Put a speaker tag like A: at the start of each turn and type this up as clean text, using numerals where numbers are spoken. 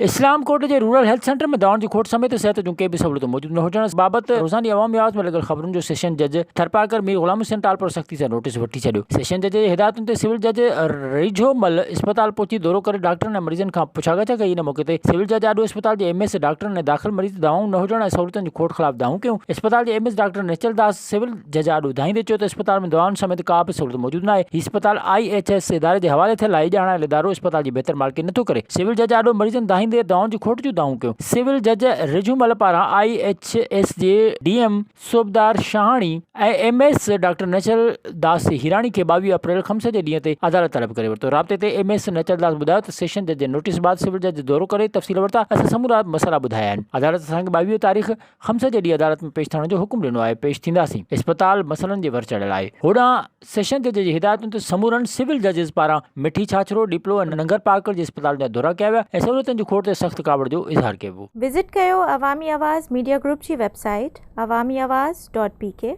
A: اسلام ڪوٽ جي rural health centre ۾ دوائن جي کوٽ سميت صحت جون ڪي به سهولتون موجود نه هجڻ بابت روزاني عوامي آواز ۾ لڳل خبرن جو سيشن جج ٿرپارڪر مير غلام حسين ٽالپر سختي سان نوٽيس وٺي ڇڏيو. سيشن جج جي هدايتن تي سول جج ريجهو مل اسپتال پهچي دورو ڪري ڊاڪٽرن ۽ مريضن کان پڇاڳاڇا ڪئي. ان موقعي تي سول جج آڏو اسپتال جي ايم ايس ڊاڪٽرن ۽ داخل مريض دوائون نه هجڻ ۽ سهولتن جي کوٽ خلاف دانهون ڪيون. اسپتال جي M S doctor Nishchal Das civil جج آڏو ڌائيندي چيو ته اسپتال ۾ دوائن سميت ڪا به سهولت موجود ناهي، هي اسپتال I H S اداري جي حوالي ٿيل آهي، ڄاڻايل ادارو اسپتال جي بهتر مالڪي نٿو ڪري، سول جج آڏو مريضن دانهيندي دوائن جي کوٽ جون دانهون ڪيون، سول جج رجهومل پاران I H S جي D M Subedar Shahani ۽ M S doctor Nishchal Das Hirani کي 22 اپريل خميس جي ڏينهن تي عدالت طلب ڪري ورتو، رابطي تي ايم ايس نچل داس ٻڌايو ته سيشن جج جي نوٽيس بعد سول جج دورو ڪري تفصيل ورتا، اسان سمورا مسئلا ٻڌايا آهن، عدالت اسان کي 22 تاريخ خميس جي ڏينهن عدالت ۾ پيش ٿيڻ جو حڪم ڏنو آهي، پيش ٿينداسين، اسپتال مسئلن جي ور چڙهيل آهي. هوڏانهن سيشن جج جي هدايتن تي سمورن سول ججز پاران مٺي ڇاڇرو، ڏيپلو ۽ ننگر پارڪر جي اسپتالن جا دورا ڪيا ويا ۽ سهولتن جي کوٽ تي سخت ڪاوڙ جو اظهار ڪيو ويو.
B: وزٽ ڪيو عوامي آواز ميڊيا گروپ جي website Awami Awaz dot P K.